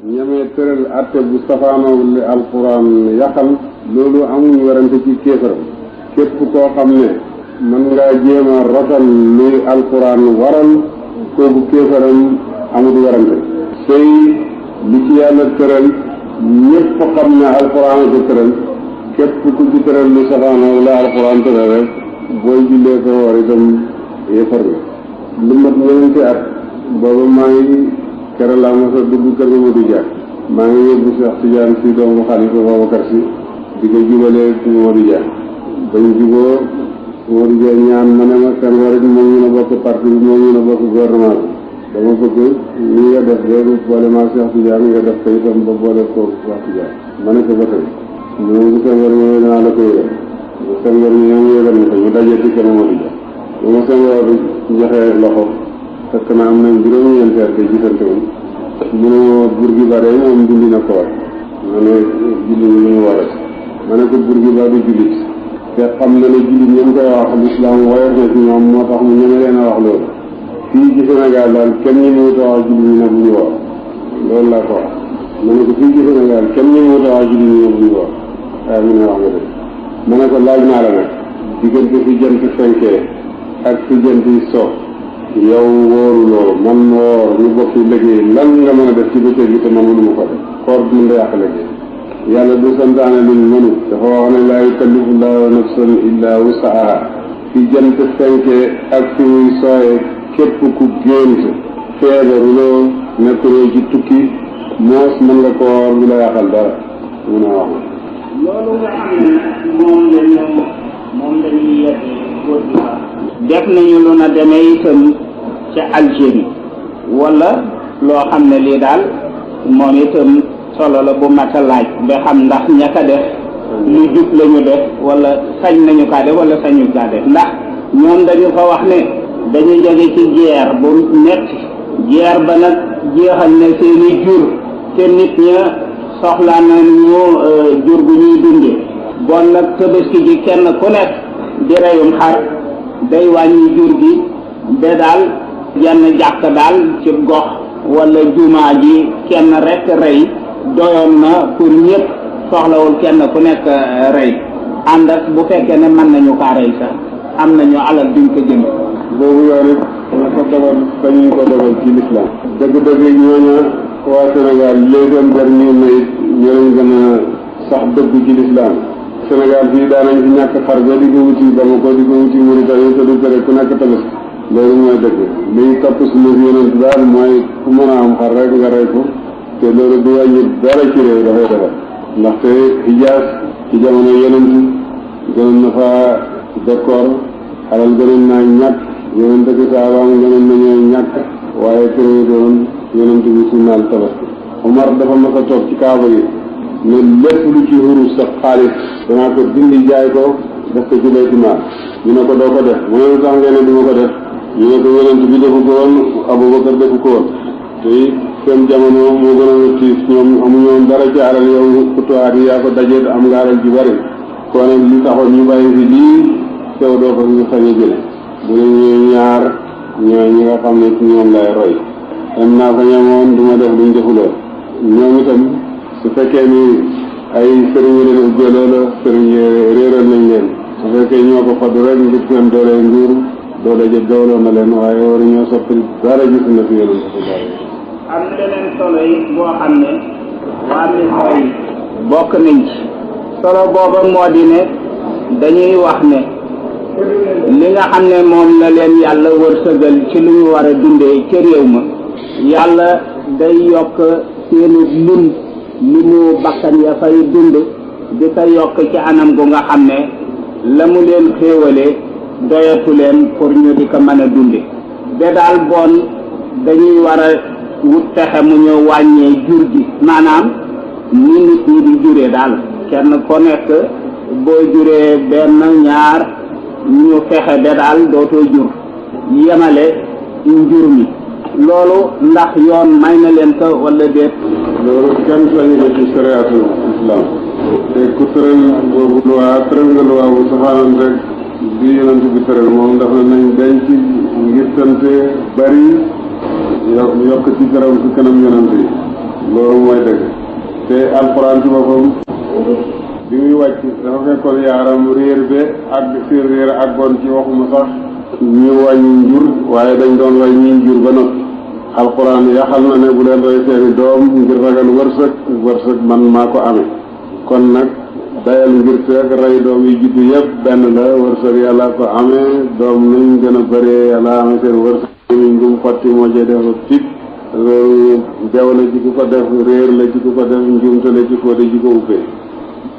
ñemee tëral atte bu safaanoo li alquran yaxal loolu amuñ werante ci kéefaram. képp koo xam ne mën ngaa jéem a rotal luy alquran waral kooku kéefaram amul werante. sëy li ci yàlla tëral ñëpp xam ne alquran ko tëral képp ku ci tëral lu safaanoo la alquran tëral rek booy jullee ko war itam yéefar nga. lu mat ñeenti at booba maa ngi kere laa ma sa dugg kër Mamadou Dia maa ngi yóbbu Cheikh Tidiane si doomu Xalifa Babacar si di ko jubalee ci Mamadou Dia bañ juboo Mamadou Dia ñaan ma ne ma seen warit moom ñu na bokk parti bi moom ñu na bokk gouvernement bi dama bëgg ni nga def léegi boole maa Cheikh Tidiane nga def ko itam ba boole ko Cheikh Tidiane ma ne ko ba tey mu ne bu seen war ñëwee danaa la ko yëgal bu seen war ñëwee mu yëgal ñu ko ñu dajee ci kër Mamadou Dia bu ma seen war joxee loxo fekk na am nañ juróom-ñeenti at te gisante wuñ mu ne ma Bourguiba day moom dindi na koor ma ne julli ñu lu ñu war a ma ne ko Bourguiba du jullit te xam na ne jullit ñoom koy wax lislaam woyof na ci ñoom moo tax mu ñeme leen a wax loolu fii ci Sénégal daal kenn ñi mu ta wax jullit ñi ne bu ñu wax loolu laa ko wax ma ne ko fii ci Sénégal kenn ñi mu ta wax jullit ñi ne bu ñu wax waaye mu ne wax nga dëgg ma ne ko laaj naa la nag diggante fi jant fenkee ak fi jant yi soo yow wóoruloo man woor ñu bokk liggéey lan nga mën a def ci bëccëg bi te man mënu ma ko def koor bi mën da yàq liggéey yàlla du santaane luñ mënut dafa wax ne laa yukallifu llaahu nafsan illaa wus'ahaa fi jant fenkee ak fi muy sooyee képp ku gént feebaruloo nekkuloo ci tukki moos mën nga koor du la yàqal dara mun a wax loolu nga xam ne moom dañuy yeggee góor gi def nañu lu na demee itam ca Algérie wala loo xam ne lii daal moom itam solo la bu mat a laaj ba xam ndax ña ka def lu jub lañu def wala sañ nañu kaa def wala sañu kaa def ndax ñoom dañu fa wax ne dañu jóge ci guerre bu metti guerre ba nag jeexal ne seeni jur te nit ña soxlaa nañu jur gu ñuy dunde bon nag tabaski ji kenn ku nekk di reyum xar day wàññi jur gi ba daal jenn jàkk daal ci gox wala jumaa ji kenn rek rey doyoon na pour ñëpp soxlawul kenn ku nekk rey ànd ak bu fekkee ne mën nañu kaa rey sax am nañu alal duñ ko jënd boobu yoon it na ko dogal sañuñ ko dogal ci lislaam dëgg-dëgg ñooña waa Sénégal léegam ber ñu ne it ñoo leen gën a sax dëgg ci lislaam Sénégal fii daanañ fi ñàkk xar ba di ko wuti Bamako di ko wuti Mauritanie te du tere ku nekk tabaski loolu mooy dëgg liy topp suñu yonent daal mooy ku mën a am xar rek nga rey ko te loolu du wàññi dara ci réew dafay defar ndaxte Hijaas ci jamono yonent gënoon na fa décor xalal gënoon naa ñàkk yonent ak saabaam gënoon nañoo ñàkk waaye teree doon yonent bi sunnaal tabaski Omar dafa mas a toog ci kaaba gi ne lépp lu ci wurus sa xaalis danaa ko dindi jaay ko def ko ci Baytul Maal ñu ne ko doo ko def mu ne lu tax ngeen ne du ma ko def ñu ne ko yonent bi defu ko woon Abubakar defu ko woon te seen jamono moo gën a wétti ñoom amuñu woon dara ci alal yow kutuwaat yi yaa ko dajee am nga alal ji bari kon nag li taxoon ñu bàyyi fi lii sew doo ko ñu sañ a jële bu ne ñooy ñaar ñooy ñi nga xam ne ci ñoom lay roy am naa fa ñamoon du ma def luñ defuloon ñoom itam su fekkee ni ay sëriñ yi leen ubbeeloo la sëriñ yi réeral nañ leen su fekkee ñoo ko faddu rek ngir seen doole nguur doole ja dooloo na leen waaye waru ñoo soppi dara gis na fi yéen am na leneen solo yi boo xam ne waa Misra yi bokk nañ ci solo booba moo di ne dañuy wax ne li nga xam ne moom la leen yàlla wërsëgal ci lu ñu war a dundee ca réew ma yàlla day yokk seenu limu bakkan ya fay dund di ko yokk ci anam gu nga xam ne la mu leen xéewalee doyatu leen pour ñu di ko mën a dunde ba daal bon dañuy war a wut pexe mu ñu wàññee jur gi maanaam ni nit ñi di juree daal kenn ko nekk boo juree benn ñaar ñu fexe ba daal dootoo jur yemale njur mi loolu ndax yoon may na leen ko wala déet loolu kenn sañu ko ci sariyatul islam te ku tëral boobu luwaa tëral nga luwaa bu safaanoon rek bi yonent bi tëral moom dafa nañ denc ngir tante bari yokk ci garab ci kanam yonent yi loolu alquran ci boppam bi muy wàcc dafa fekkoon yaaram réer be ak seen réer àggoon ci waxuma sax ñu wàññi njur waaye dañ doon way ñi njur ba noppi alquran yaxal na ne bu leen rey seeni doom ngir ragal wërsëg man maa ko amee kon nag dayal ngir teeg rey doom yi juddu yëpp benn la wërsëg yàlla ko amee doom nañ gën a bëree yàlla amee seen wërsëg miñ ngum xotti moo cee def tip loolu jaw la ci ku ko def réer la ci ku ko def njuumte la ci ko de ji ko ubbee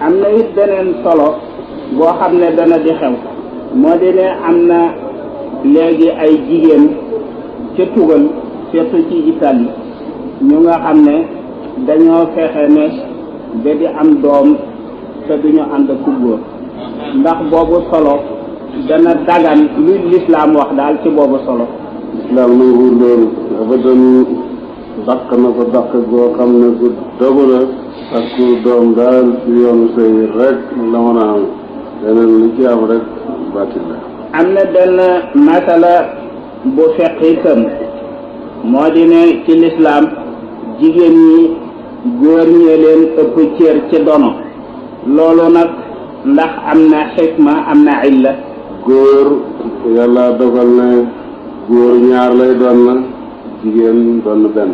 am na it beneen solo boo xam ne dana di xew moo di ne am na léegi ay jigéen ca tugal surtout ci Italie ñu nga xam ne dañoo fexe ne ba di am doom te duñu ànd ak ku góor ndax boobu solo dana dagan luy lislaam wax daal ci boobu solo lislaam nanguwul loolu dafa doon dàq na ko dàq goo xam ne ku dogu la ak ku doom daal ci yoonu sëy rek la mën a am leneen li ci am rek baatil la am na benn masala bu fekk itam moo di ne ci lislaam jigéen ñi góor ñee leen ëpp cër ci dono loolu nag ndax am na xikma am na illa góor yàlla dogal ne góor ñaar lay doon na jigéen doon na benn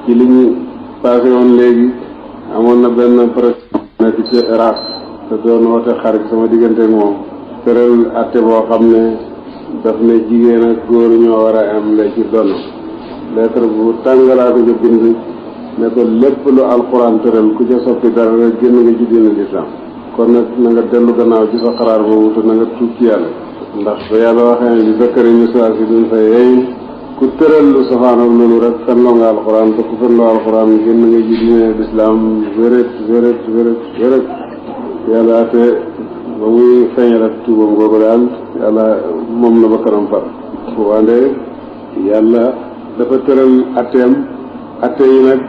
ci li ñu passé woon léegi amoon na benn président nekk ci Irak te doon woote xarit sama diggante ak moom tëral atte boo xam ne daf ne jigéen ak góor ñoo war a am la ci donn lettre bu tàngalaa ko ca bind ne ko lépp lu alxuraan tëral ku ca soppi dara rek génn nga ci diine lislaam kon nag na nga dellu gannaaw ci sa xalaat boobu te na nga tuub ci yàlla ndax ba yàlla waxee ne li zakkari misaal si duñ fay yeey ku tëral lu safaan ak loolu rek fenloo nga alxuraan te ku fenloo alxuraan génn nga ci diine lislaam wéret yàlla te ba muy feeñal ak tuubam googu daal yàlla moom na ba kanam far wande yàlla dafa tëral atteem atte yi nag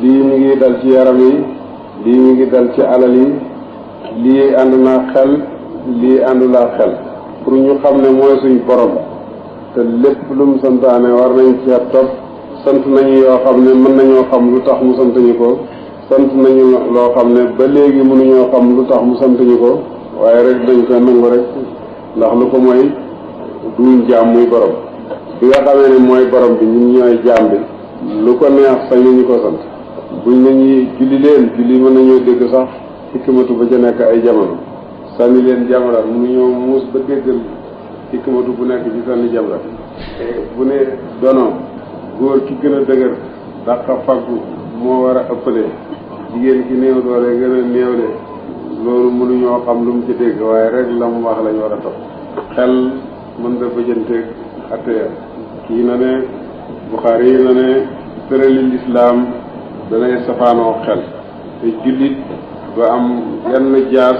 lii mi ngi dal ci yaram yi lii mi ngi dal ci alal yi lii ànd naa xel lii àndulaa xel pour ñu xam ne mooy suñ borom te lépp lu mu santaane war nañ ci topp sant nañu yoo xam ne mën nañoo xam lu tax mu sant ñu ko sant nañu loo xam ne ba léegi mënuñoo xam lu tax mu sant ñu ko waaye rek dañ koy nangu rek ndax lu ko mooy duñ jaam muy borom bi nga xamee ne mooy borom bi ñun ñooy jaam bi lu ko neex sañu ñu ko sant buñ nañuy julli leen julli mën nañoo dégg sax hikmatu ba ca nekk ay jamono sànni leen jamra mënuñoo muus ba déggal hikmatu bu nekk ci sànni jamra bu ne dono góor ki gën a dëgër dàqa faggu moo war a ëppale jigéen ki néew doole gën a néewle loolu mënuñoo xam lu mu ci dégg waaye rek la mu wax lañ war a topp xel mën da bëjanteeg atteya kii na ne Buxaari yi na ne tërali lislaam danay safaanoo xel te jullit ba am yenn jaas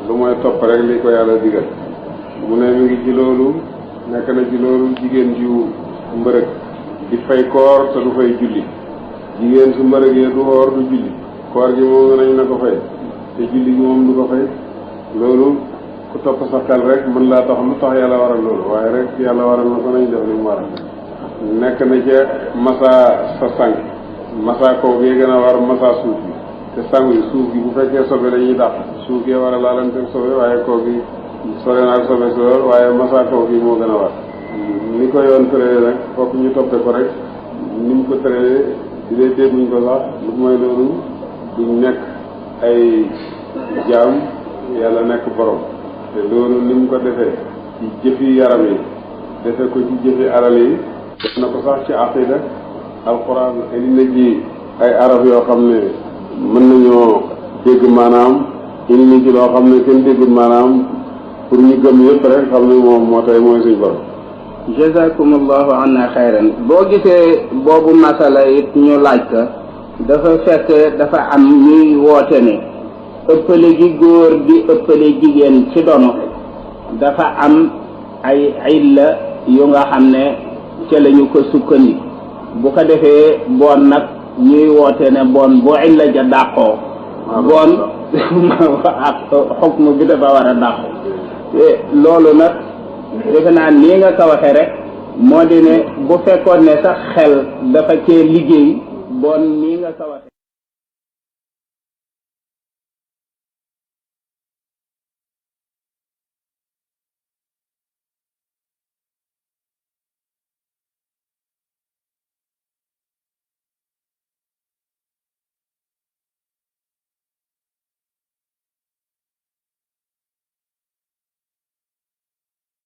lu mooy topp rek li ko yàlla digal mu ne mi ngi ci loolu nekk na ci loolu jigéen ju mbërëg di fay koor te du fay julli jigéen su mbërëgee du woor du julli koor gi moom nañ na ko fay te julli gi moom du ko fay loolu ku topp sa xel rek mën laa tax lu tax yàlla waral loolu waaye rek yàlla waral na ko nañ def li mu waral nekk na ca masa sa sànq masa kaw gee gën a war masa suuf bi te sangu yi suuf gi bu fekkee sobe lañuy dàq suuf gee war a laalante sobe waaye kaw gi sore naag sobe si lool waaye masa kaw gi moo gën a war ni ko yoon tëralee nag fokk ñu toppe ko rek ni mu ko tëralee di dee dégguñ ko sax lu mooy loolu duñ nekk ay jaam yàlla nekk borom te loolu ni mu ko defee ci jëfi yaram yi defe ko ci jëfi alal yi def na ko sax ci aqida alquran indi na ci ay arab yoo xam ne mën nañoo dégg maanaam indi na ci loo xam ne kenn déggul maanaam pour ñu gëm yëpp rek xam ne moom moo tey mooy suñ borom jazakumullahu anna xayran boo gisee boobu masala it ñu laaj ko dafa fekk dafa am ñuy woote ne ëppale gi góor di ëppale jigéen ci dono dafa am ay illa yu nga xam ne ca lañu ko sukkandi bu ko defee bon nag ñuy woote ne bon bu illa ja dàqoo bon ak xukm bi dafa war a dàqu loolu nag defe naa nii nga ko waxee rek moo di ne bu fekkoon ne sax xel dafa cee liggéey bon nii nga ko waxee